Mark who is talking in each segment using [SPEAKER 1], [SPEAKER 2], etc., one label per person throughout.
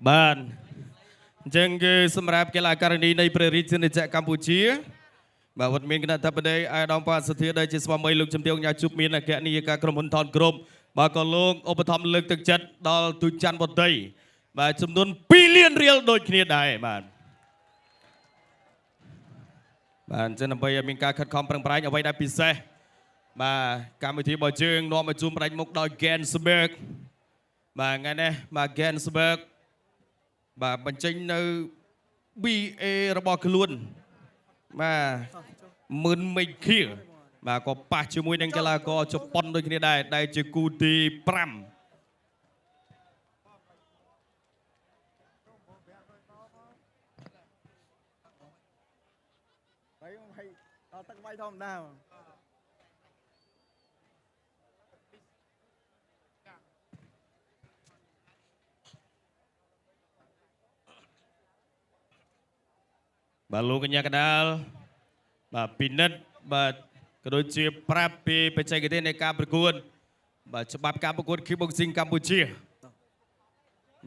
[SPEAKER 1] បាទអញ្ចឹងគឺសម្រាប់កីឡាករនីនៃព្រះរាជាណាចក្រកម្ពុជាបាទវត្តមានគណៈធិបតីអាយដាមប៉ាសធាដែលជាស្វាមីលោកជំទាវញ៉ាជប់មានអគ្គនាយិកាក្រុមហ៊ុនថនគ្រប់បាទក៏លោកឧបត្ថម្ភលើកទឹកចិត្តដល់ទូច័ន្ទវតីបាទចំនួន2លានរៀលដូចគ្នាដែរបាទបាទអញ្ចឹងដើម្បីឲ្យមានការខិតខំប្រឹងប្រែងអ្វីដែលពិសេសបាទកម្មវិធីរបស់យើងនាំឲ្យជួបផ្ដាច់មុខដោយ Gainsberg បាទថ្ងៃនេះបាទ Gainsberg បាទបញ្ចេញនៅ BA របស់ខ្លួនបាទមឿនមេឃាបាទក៏ប៉ះជាមួយនឹងកីឡាករជប៉ុនដូចគ្នាដែរដែលជាគូទី5
[SPEAKER 2] បាយហើយដល់ទឹកបាយធម្មតាមក
[SPEAKER 1] បាទលោកកញ្ញាកដាលបាទពិនិត្យបាទក៏ដូចជាប្រាប់ពីបច្ចេកទេសនៃការប្រកួតបាទច្បាប់ការប្រកួត Kickboxing កម្ពុជា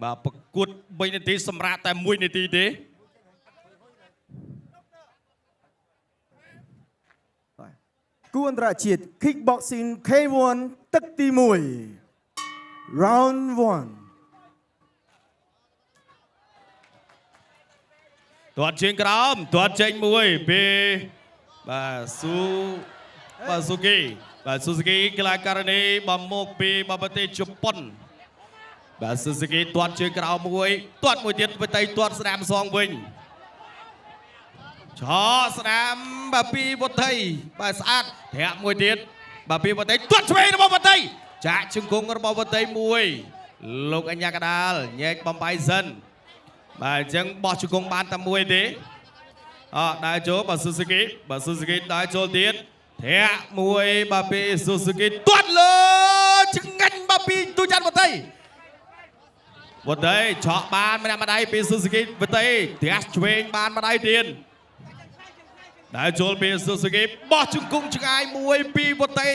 [SPEAKER 1] បាទប្រកួត3នាទីសម្រាប់តែ1នាទីទេ
[SPEAKER 2] បាទគូអន្តរជាតិ Kickboxing K1 ទឹកទី1 Round 1
[SPEAKER 1] ទាត់ជើងក្រោមទាត់ចេញមួយពីបាទស៊ូបាទស៊ូគីបាទស៊ូស៊ូគីកីឡាករនីបាទមកពីបាទប្រទេសជប៉ុនបាទស៊ូស៊ូគីទាត់ជើងក្រោមមួយទាត់មួយទៀតបតីទាត់ស្ដាមសងវិញឆោស្ដាមបាទពីវតីបាទស្អាតធាក់មួយទៀតបាទពីវតីទាត់ឆ្វេងរបស់វតីចាក់ជង្គង់របស់វតីមួយលោកអញ្ញាកដាលញែកបំបីសិន បាទអញ្ចឹងបោះជង្គង់បានតែមួយទេអដើរចូលបាទស៊ូស៊ូគីបាទស៊ូស៊ូគីដើរចូលទៀតធាក់មួយបាទពីស៊ូស៊ូគីទាត់លើឆ្ងាញ់បាទពីទូច័ន្ទវតីវតីឆក់បានម្នាក់ម្ដាយពីស៊ូស៊ូគីវតីធាក់ឆ្វេងបានម្ដាយទៀតដើរចូលពីស៊ូស៊ូគីបោះជង្គង់ឆ្ងាយមួយពីវតី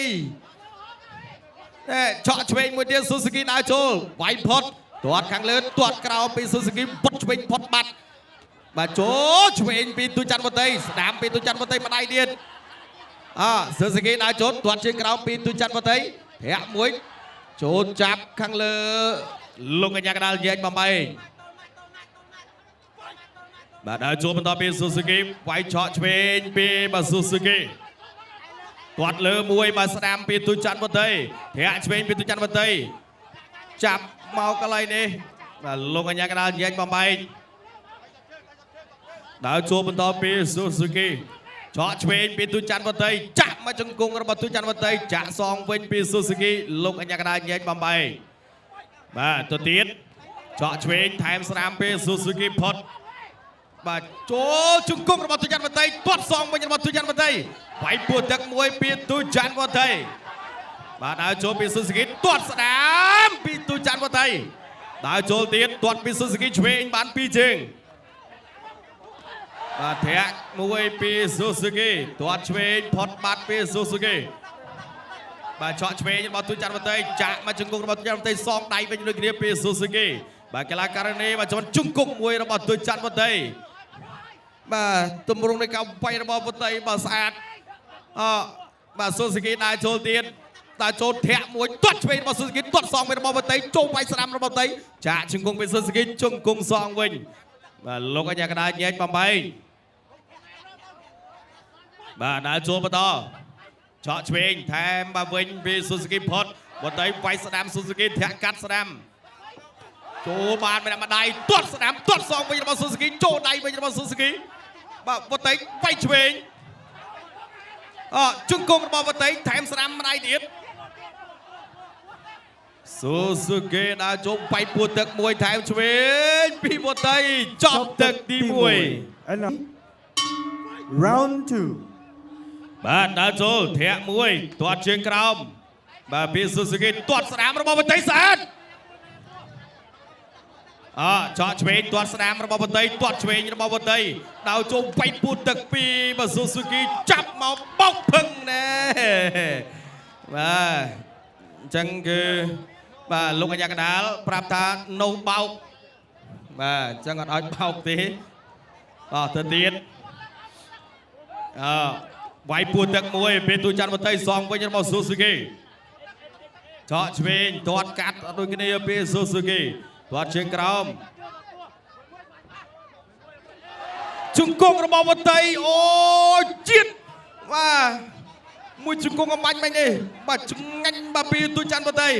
[SPEAKER 1] តែឆក់ឆ្វេងមួយទៀតស៊ូស៊ូគីដើរចូលវាយផុតទាត់ខាងលើទាត់ក្រោមពីស៊ូស៊ូគីពុតឆ្វេងផុតបាត់បាទចូលឆ្វេងពីទូច័ន្ទវតីស្ដាមពីទូច័ន្ទវតីម្ដាយទៀតអស៊ូស៊ូគីដើរចូលទាត់ជើងក្រោមពីទូច័ន្ទវតីធាក់មួយចូលចាប់ខាងលើលោកកញ្ញាកដាលញែកបំបីបាទដើរចូលបន្តពីស៊ូស៊ូគីវាយឆក់ឆ្វេងពីបាទស៊ូស៊ូគី គាត់លើមួយបាទស្ដាំពីទូច័ន្ទវតីធាក់ឆ្វេងពីទូច័ន្ទវតីចាប់មកកន្លែងនេះបាទលោកអញ្ញាកដាលញែកបំបែកដើរជួបបន្តពីស៊ូស៊ូគីឆក់ឆ្វេងពីទូច័ន្ទវតីចាក់មកជង្គង់របស់ទូច័ន្ទវតីចាក់សងវិញពីស៊ូស៊ូគីលោកអញ្ញាកដាលញែកបំបែកបាទទៅទៀតឆក់ឆ្វេងថែមស្ដាំពីស៊ូស៊ូគីផុត បាទចូលជង្គង់របស់ទូច័ន្ទវតីទាត់សងវិញរបស់ទូច័ន្ទវតីវាយពោះទឹកមួយពីទូច័ន្ទវតីបាទដើរចូលពីស៊ូស៊ូគីទាត់ស្ដាមពីទូច័ន្ទវតីដើរចូលទៀតទាត់ពីស៊ូស៊ូគីឆ្វេងបានពីរជើងបាទធាក់មួយពីស៊ូស៊ូគីទាត់ឆ្វេងផុតបាត់ពីស៊ូស៊ូគីបាទឆក់ឆ្វេងរបស់ទូច័ន្ទវតីចាក់មកជង្គង់របស់ទូច័ន្ទវតីសងដៃវិញដូចគ្នាពីស៊ូស៊ូគីបាទកីឡាករនីបាទចំជង្គង់មួយរបស់ទូច័ន្ទវតី បាទទម្រង់នៃការវាយរបស់វតីបាទស្អាតអបាទស៊ូស៊ូគីដើរចូលទៀតដើរចូលធាក់មួយទាត់ឆ្វេងរបស់ស៊ូស៊ូគីទាត់សងវិញរបស់វតីចូលវាយស្ដាំរបស់វតីចាក់ជង្គង់ពីស៊ូស៊ូគីជង្គង់សងវិញបាទលោកអញ្ញាកដាលញែកបំបែងបាទដើរចូលបន្តឆក់ឆ្វេងថែមបាទវិញពីស៊ូស៊ូគីផុតវតីវាយស្ដាំស៊ូស៊ូគីធាក់កាត់ស្ដាំចូលបានម្នាក់ម្ដាយទាត់ស្ដាំទាត់សងវិញរបស់ស៊ូស៊ូគីចូលដៃវិញរបស់ស៊ូស៊ូគី បាទវតីវាយឆ្វេងអជង្គង់របស់វតីថែមស្ដាំម្ដាយទៀតស៊ូស៊ូគីដើរជុំវាយពួរទឹកមួយថែមឆ្វេងពីវតីចប់ទឹកទី1
[SPEAKER 2] And now, Round 2
[SPEAKER 1] បាទដើរចូលធាក់មួយទាត់ជើងក្រោមបាទពីស៊ូស៊ូគីទាត់ស្ដាំរបស់វតីស្អាតអចកឆ្វេងទាត់ស្ដាំរបស់វតីទាត់ឆ្វេងរបស់វតីដើរចូលវាយពូទឹកពីបាទស៊ូស៊ូគីចាប់មកបោកភឹងណែបាទអញ្ចឹងគឺបាទលោកអញ្ញាកដាលប្រាប់ថានៅបោក បាទអញ្ចឹងអត់ឲ្យបោកទេអោះទៅទៀតអើវាយពួរទឹកមួយពេលទូច័ន្ទវតីសងវិញរបស់ស៊ូស៊ូគី ឆក់ឆ្វេងទាត់កាត់អត់ដូចគ្នាពីស៊ូស៊ូគីទាត់ជើងក្រោមជង្គង់របស់វតីអូជាតិបាទមួយជង្គង់អំបាញ់មិញនេះបាទឆ្ងាញ់បាទពីទូច័ន្ទវតី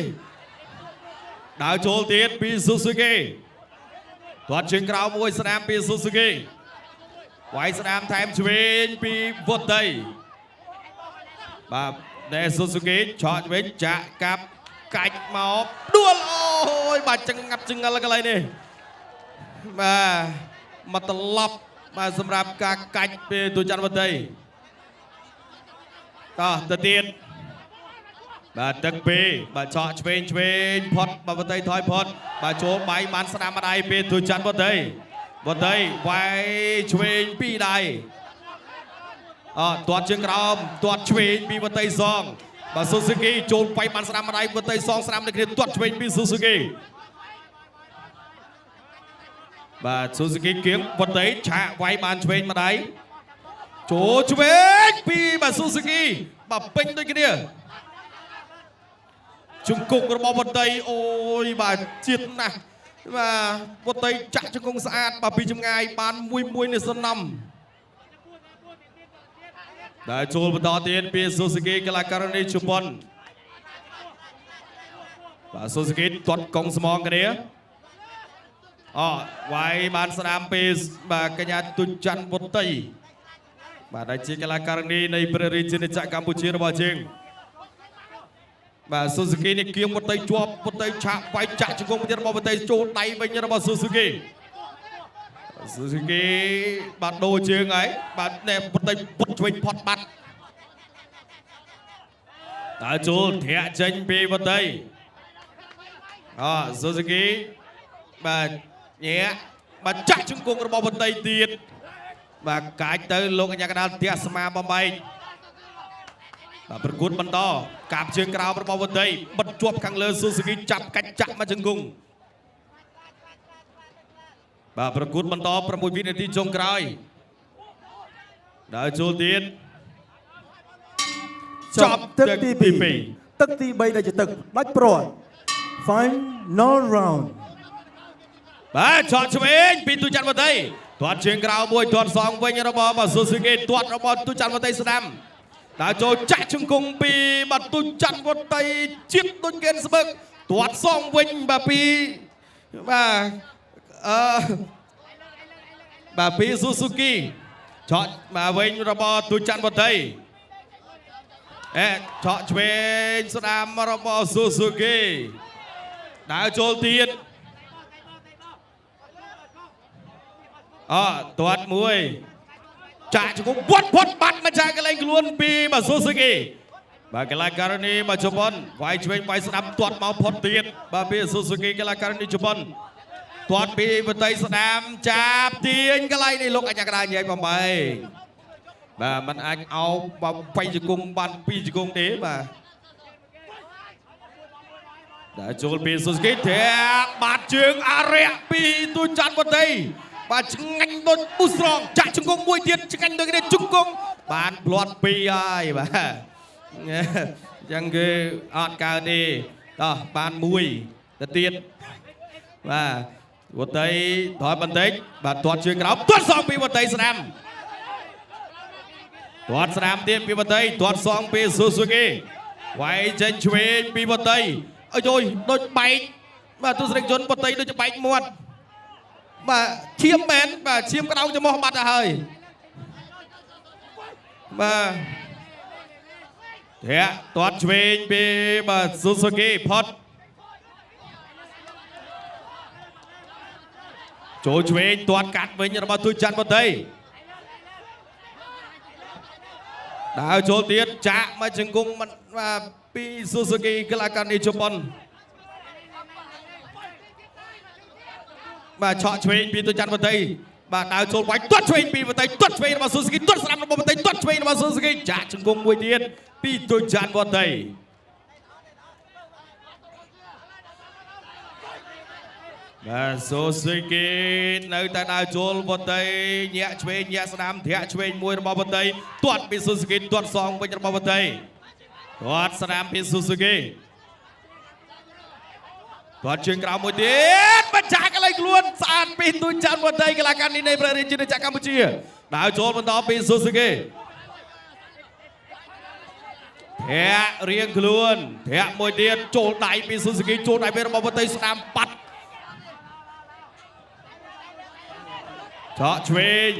[SPEAKER 1] ដើរចូលទៀតពីស៊ូស៊ូគីទាត់ជើងក្រោមមួយស្នាមពីស៊ូស៊ូគីវាយស្នាមថែមឆ្វេងពីវតីបាទណែស៊ូស៊ូគីឆក់ឆ្វេងចាក់កាប់កាច់មកដួលអូយបាទចង្ងាប់ចង្អិលកន្លែងនេះបាទមកត្រឡប់បាទសម្រាប់ការកាច់ពីទូច័ន្ទវតីតោះទៅទៀតបាទទឹកពីរបាទឆក់ឆ្វេងឆ្វេងផុតបាទវតីថយផុតបាទចូលបាយបានស្ដាំម្ដាយពីទូច័ន្ទវតីវតីវាយឆ្វេងពីរដៃ អទាត់ជើងក្រោមទាត់ឆ្វេងពីវតីសងបាទស៊ូស៊ូគីចូលបៃបានស្ដាំម្ដាយវតីសងស្ដាំនៅគ្នាទាត់ឆ្វេងពីស៊ូស៊ូគីបាទស៊ូស៊ូគីគៀងវតីឆាកវាយបានឆ្វេងម្ដាយចូលឆ្វេងពីបាទស៊ូស៊ូគីបាទពេញដូចគ្នាជង្គង់របស់វតីអូយបាទជាតិណាស់បាទវតីចាក់ជង្គង់ស្អាតបាទពីចម្ងាយបានមួយមួយនេះសំណំ ដែលចូលបន្តទៀតពីស៊ូស៊ូគីកីឡាករនីជប៉ុនបាទស៊ូស៊ូគីទាត់កងស្មងគ្នាអវាយបានស្ដាមពីបាទកញ្ញាទុនច័ន្ទវតីបាទដែលជាកីឡាករនីនៃព្រះរាជាណាចក្រកម្ពុជារបស់យើងបាទស៊ូស៊ូគីនេះគៀងវតីជាប់វតីឆាកវាយចាក់ជង្គង់ទៀតរបស់វតីចូលដៃវិញរបស់ស៊ូស៊ូគីស៊ូស៊ូគីបាទដូរជើងហើយបាទណែវតីពុតឆ្វេងផុតបាត់ តើចូលធាក់ចេញពីវតីអស៊ូស៊ូគីបាទញាក់បាទចាក់ជង្គង់របស់វតីទៀតបាទកាចទៅលោកអញ្ញាកដាលផ្ទះស្មាបំបែកបាទប្រកួតបន្តកាបជើងក្រោមរបស់វតីបិទជាប់ខាងលើស៊ូស៊ូគីចាប់កាច់ចាក់មកជង្គង់បាទប្រកួតបន្ត6វិនាទីចុងក្រោយដល់ចូលទៀត
[SPEAKER 2] ចប់ទឹកទី2ទឹកទី3ដែលជាទឹកដាច់ព្រាត់ Final round.
[SPEAKER 1] បាទឆក់ឆ្វេងពីទូច័ន្ទវតីទាត់ជើងក្រៅមួយទាត់សងវិញរបស់បាទស៊ូស៊ូគីទាត់របស់ទូច័ន្ទវតីស្ដាំតើចូលចាក់ជង្គង់ពីបាទទូច័ន្ទវតីជាតិដូចគេនស្បឹកទាត់សងវិញបាទពីបាទអឺបាទពីស៊ូស៊ូគីឆក់បាទវិញរបស់ទូច័ន្ទវតីអេឆក់ឆ្វេងស្ដាំរបស់ស៊ូស៊ូគីដើរចូលទៀត អទាត់មួយចាក់ជង្គង់វត្តផុតបាត់មកចាក់កន្លែងខ្លួនពីបាទស៊ូស៊ូគីបាទកីឡាករនីបាទជប៉ុនវាយឆ្វេងវាយស្ដាំទាត់មកផុតទៀតបាទពីស៊ូស៊ូគីកីឡាករនីជប៉ុនទាត់ពីវតីស្ដាំចាប់ទាញកន្លែងនេះលោកអញ្ញាកដាញែកបំបីបាទมันអាចអោបបំបីជង្គង់បានពីរជង្គង់ទេបាទដែលចូលពីស៊ូស៊ូគីធាក់បាត់ជើងអរិយពីទូច័ន្ទវតីបាទឆ្ងាញ់ដូចប៊ូស្រងចាក់ជង្គង់មួយទៀតឆ្ងាញ់ដូចគ្នាជង្គង់បានផ្លាត់ពីរហើយបាទអញ្ចឹងគឺអត់កើតទេតោះបានមួយទៅទៀតបាទវតីថយបន្តិចបាទទាត់ជើងក្រោមទាត់សងពីវតីស្ដាំទាត់ស្ដាំទៀតពីវតីទាត់សងពីស៊ូស៊ូគីវាយចេញឆ្វេងពីវតីអើយយដូចបែកបាទទស្សនិកជនវតីដូចជាបែកមាត់បាទឈាមមែនបាទឈាមក្តៅច្រមុះបាត់ទៅហើយបាទធាក់ទាត់ឆ្វេងពីបាទស៊ូស៊ូគីផុតចូលឆ្វេងទាត់កាត់វិញរបស់ទូច័ន្ទវតីដើរចូលទៀតចាក់មកជង្គង់មិនបាទពីស៊ូស៊ូគីកីឡាករនេះជប៉ុនបាទឆក់ឆ្វេងពីទូច័ន្ទវតីបាទដើរចូលវាយទាត់ឆ្វេងពីវតីទាត់ឆ្វេងរបស់ស៊ូស៊ូគីទាត់ស្ដាំរបស់វតីទាត់ឆ្វេងរបស់ស៊ូស៊ូគីចាក់ជង្គង់មួយទៀតពីទូច័ន្ទវតី បាទសូស៊ុយគីនៅតែដើរចូលវតីញាក់ឆ្វេងញាក់ស្ដាំធាក់ឆ្វេងមួយរបស់វតីទាត់ពីស៊ុស៊ូគីទាត់សងវិញរបស់វតីទាត់ស្ដាំពីស៊ុស៊ូគីទាត់ជើងក្រោមមួយទៀតបញ្ចាក់កន្លែងខ្លួនស្អាតពីទូចច័ន្ទវតីកីឡាករនេះនៃព្រះរាជាណាចក្រកម្ពុជាដើរចូលបន្តពីស៊ុស៊ូគីធាក់រៀងខ្លួនធាក់មួយទៀតចូលដៃពីស៊ុស៊ូគីចូលដៃពីរបស់វតីស្ដាំបាត់ ឆក់ឆ្វេង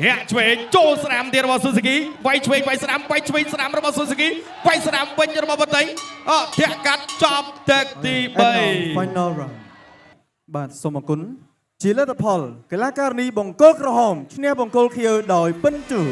[SPEAKER 1] ធាក់ឆ្វេងចូលស្ដាំទៀតរបស់ស៊ុស៊ូគីវាយឆ្វេងវាយស្ដាំវាយឆ្វេងស្ដាំរបស់ស៊ុស៊ូគីវាយស្ដាំវិញរបស់វតីអធាក់កាត់ចប់ទឹកទី
[SPEAKER 2] And now, final round. បាទសូមអរគុណជាលទ្ធផលកីឡាការិនីបង្គោលក្រហមឈ្នះបង្គោលខៀវដោយពិន្ទុ